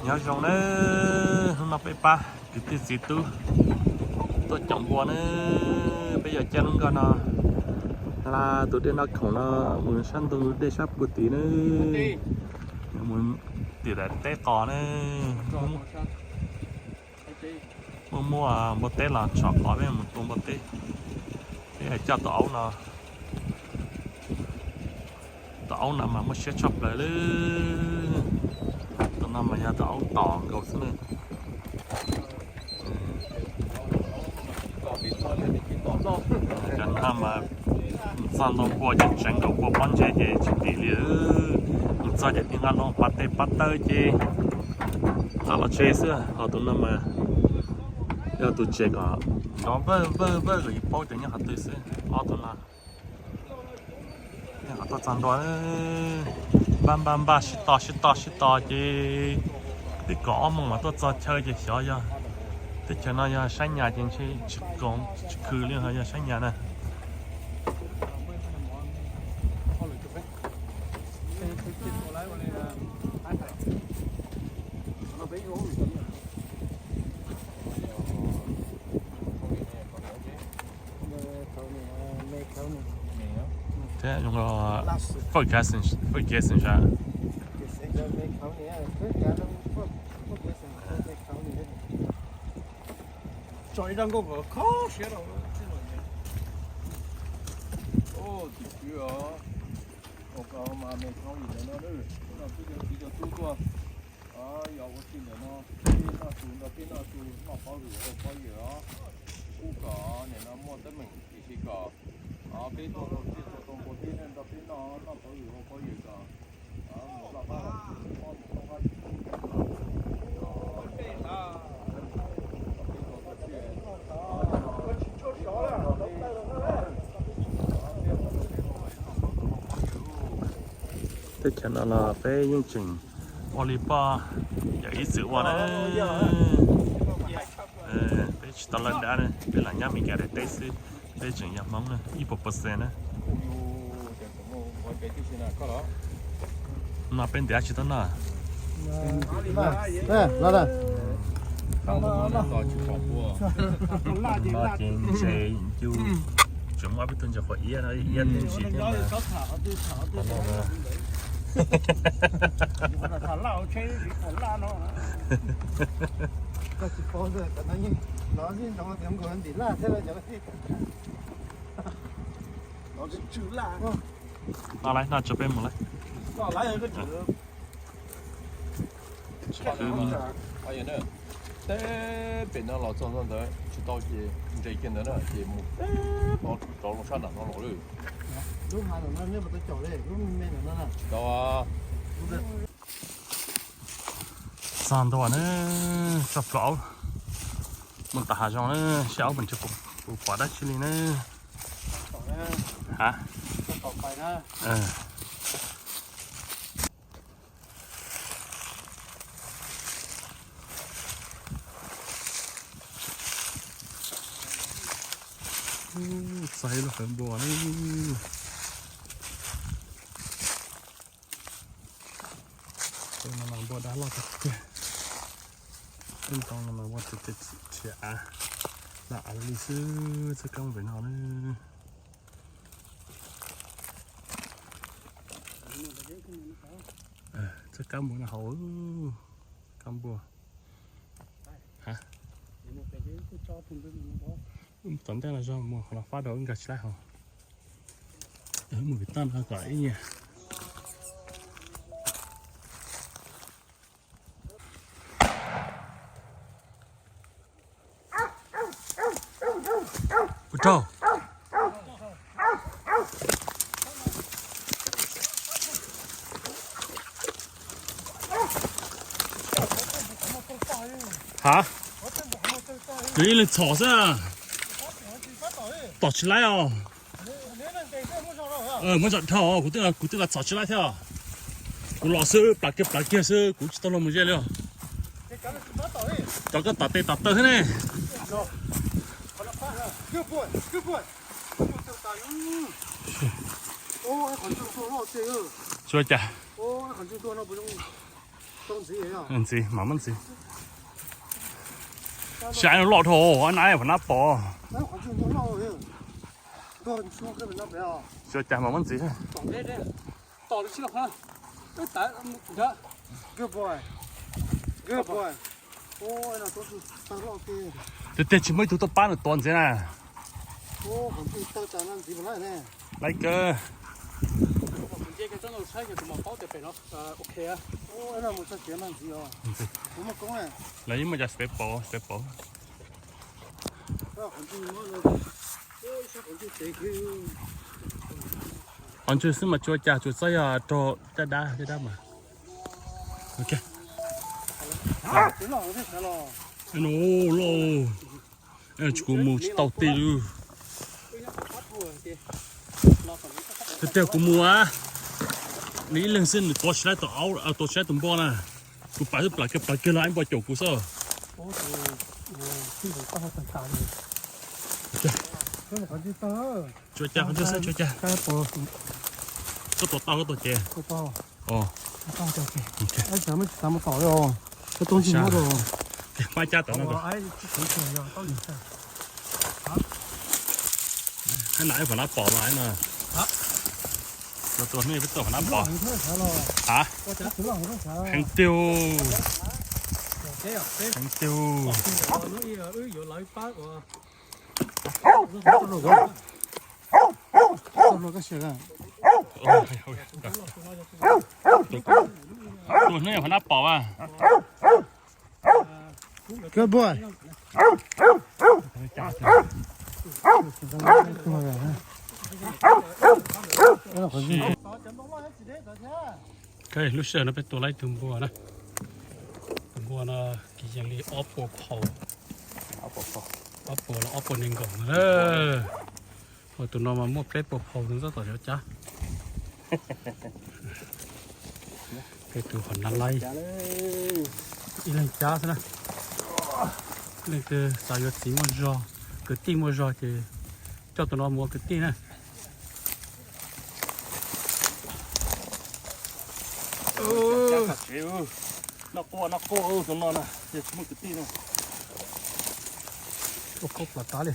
Nyob zoo nawb, hnub no peb pab kwv tij txiv tub tuaj caum npua nawb. Peb yuav caij lub nkoj no hla tus dej noj khoom no mus sab ntug dej sab puag tid nawb, mus tim daim teb qos nawb. Muaj muaj npua teb los tsom qos peb mus tua npua teb. Peb coj tus aub no, tus aub no mas muaj siab tshaj plaws li. Tus no mas yog tus aub tom nkaus xwb na. Cov no mas txog ntau npua ces tseev nkaus npua pob ntseg ces tsis dim li. Mus txog ces tib nqa hlo pab tes pab taw ces txog los tseg xwb. Ho tus no mas yog tus tsev kom nrov vawj vawj vawj kom yus paub tias nyob qhov twg xwb. Ob tus no nyob qhov tuaj txog ntua, npaj npaj npaj sib tos sib tos sib tos ces twb kaum ob moos mas tuaj txog chaw ces xyov yog teb chaws no yog sab nyas ces ntshe tsis koom tsis khw li, yog sab nyas na. Thiab zoo fawj kev xwm, fawj kev xwm sas. Tso ib zaj nkauj kom kho siab rau. Tim tswv os, ua ko mas me thoob yim ntawm no, no peb cov txiv cov tub tuaj, yog ua si ntawm no, peb noj su nrog peb noj su, noj pob hwm ua pob yawm os. Kuj kom nim no muaj teeb meem tiam sis kom peb tuaj tau txiaj tau tau npua teb nrog peb noj, noj pob hwm ua pob yawm kom Teb chaws no los peb yeej tseem ua li poj yawm ib txwm ua na. Peb tsis tau lawv dab ne, peb lam nyob Meskas daim teb xwb, peb tseem yog Hmoob na ib puas percent na. No peb ntiav tsis tau noj. No ces ntses ncu, tseem muaj ob peb tug ntses qhuav iab no, iab tib si thiab mas. No lawm, no tso peb mus lawm. Teb pem no los txog ntawd tsis tau ces ntses kiag ntawd na ces mus teb rov los sab nram no los lawm. Tsis tau. Txog ntua na, tso plam aub mus tom hav zoov na, seb aub puas ntshe puas pom dab tsi li na. Ha. Txog ib lub qhov npua na. Tus no mas npua dab loj tiag tiag. Tej ntoo no mas npua tiag tiag, rhiav av, dab av li xwb. Txoj kab npua no na. Txoj kab npua no hauv, kab npua. Ha. Tom ntej no zog mus qhov no fab rau wb nkag tsis laib hauv. Mus pem toj no kom ib nyuag. Ua rau. Ha? Kuv ib leeg txhom xwb. Tom tsis laib os. Muab zom dhau, kuv twb, kuv twb los txhom tsis laib thiab. Kuv los xwb, plav kiag plav kiag xwb, kuv tsis tau los mus ze li os. Cov koj tom tes tom taw thiab ne. Tsuas cas. Ntxiv, mam muab ntxiv. Saib no loj dhau, nab pom nab pom. Tsuas cas mam muab ntxiv. Tiag tiag tsis muaj ib tug tuaj pab nws tuav ntxiv na. Laiv kawg. Lawv yeej muaj cov staple, staple. Qhov ntswg xwb mas tsuas cas tsuas txob yog raug caj dab, caj dab mas. Ok. Loj, tsis kuv mus tsis tau ti lawm. Tiag tiag kuv mus a, nws ib leeg xwb nws tuav tsis laib tus aub, tuav tsis laib tus npua na. Kuv pam xwb plam kiag plam kiag los ib npua caum kuv xwb. Tsuas cas qhov ntswg xwb tsuas cas. Koj tuav tau koj tuav ces. Pab cab tawm no. Hab na, ib pom nab pom mas no. Los tus nej peb tuaj pom nab pom. A, heev tiag, heev tiag. Tus nej pom nab pom a. Koj npua. Lub sij hawm no peb tua laib tug npua na. Tus npua no kiv yees li ob puas phau, ob puas los ob puas nees nkaum na. Ua tus no mas muaj peb puas phau tus ntxab tom cov cab. Peb tus qhov nab laib ib leeg cab xwb na. Leej twg xav yuav txiv muaj zog, kwv tij muaj zog ces coj tus no mus ua kwv tij na. Noj quaj noj quaj tus no na, yog tsis muaj kwv tij no. Ua khaub plam tav li.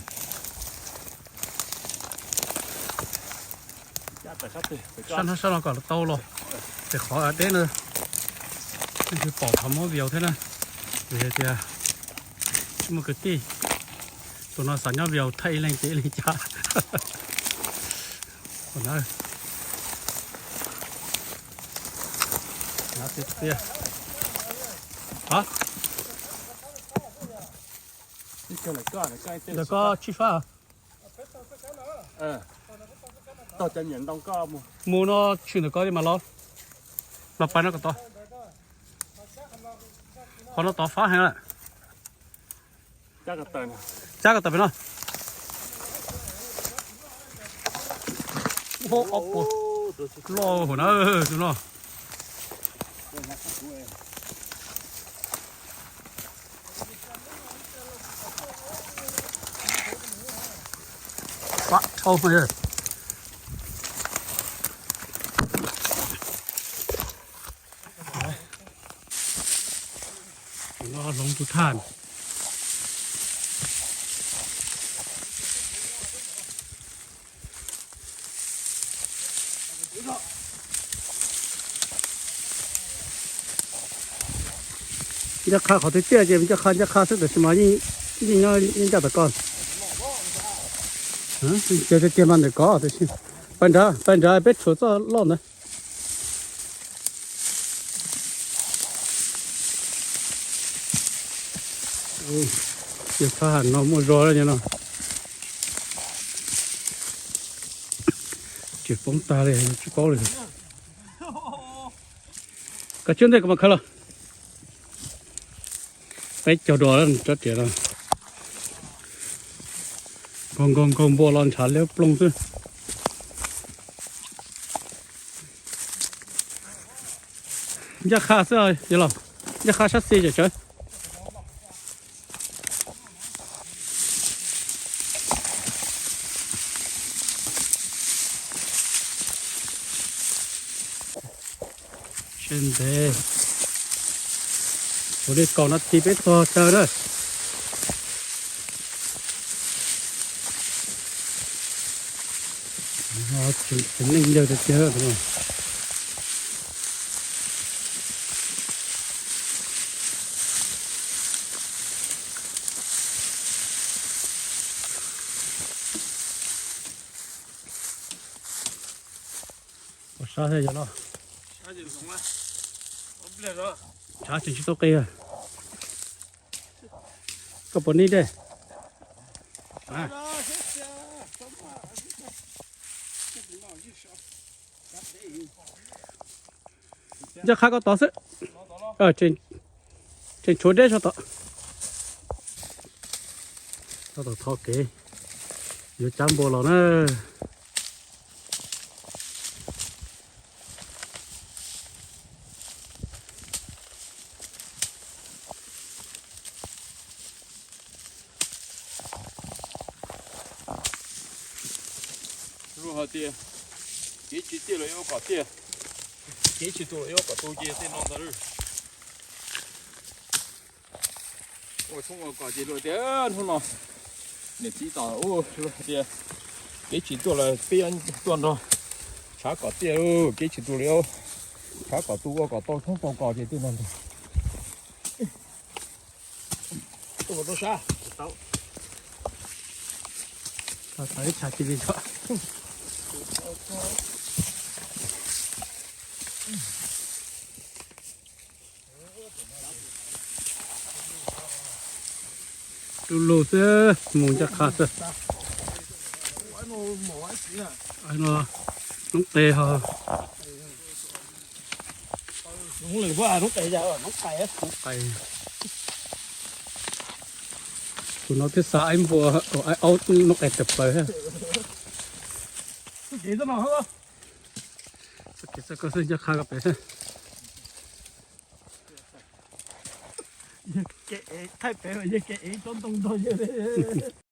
Sab no sab no kom tau los, ces qhov deb no leej twg pom thov muab vias thiab na. Vim hais tias tsis muaj kwv tij, tus no xav nyob vias thaij ib leeg ces ib leeg cab. Tiag tiag. Ntawm ko tsib fab. Mus no tshwm ntawm ko li mas los, los pais no kom tod. Qhov no tod fab heev lawm. Cab kom tawm pem no. Ob puas loj hauv na tus no. Pab dhau. Tus no hloov tus thaj. Ncaj qha qhov twg tiag ces ncaj qha ncaj qha xwb tab sis mas yeej nyob yeej ncaj tom ko. Ces tiag tiag mas ntawm ko tab sis pais nrad pais nrad peb tshuav txoj loj ntawd. Ces phab ham no muaj zog no. Tsis poob tag li, tsis paub li. Koj tsis ntej kuv mam khawb los. Peb caug dua tsob riam no. Nkaug nkaug nkaug npua los ntshav liab ploog xwb. Ncaj qha xwb yog los, ncaj qha sab xis tsawv tsawv. Siab ntev. Ua li kaum nas this peb txog chaw na. Tseem neej yawg tiag tiag. Pom sab thiab yog los? Tshav tseem tsis tau qis. Koj puas nij dej? Ncaj qha koj tod xwb. Tseem tshuav deb sab tod. Txog tom thov kev yuav cab npua los na. Luag hais tias kev tsis tiaj los yuav kom tiaj, kev tsis tu los yuav kom tu ces tej no ntag. Ua tshoob ua kos ces luag tias hnub no niam txiv tom ub luag tias kev tsis tuaj los peb tuaj nrog tshav kom tiaj, kev tsis tu los yuav tshav kom tu ua kom tau tshoob tau kos ces tej no ntag. Tuaj mus rau sab. Tau ib tshav cia li tso. Du lug xwb, mus ncaj qha xwb. No noob qes ho. Tus no twb xa aib npua, aib aub noob qes tawm plaws thiab. Txoj kev xwb koj xwb ncaj qha koj pem xwb. Thaij pem mas yog kev ev tsob ntoo nrog yawg li.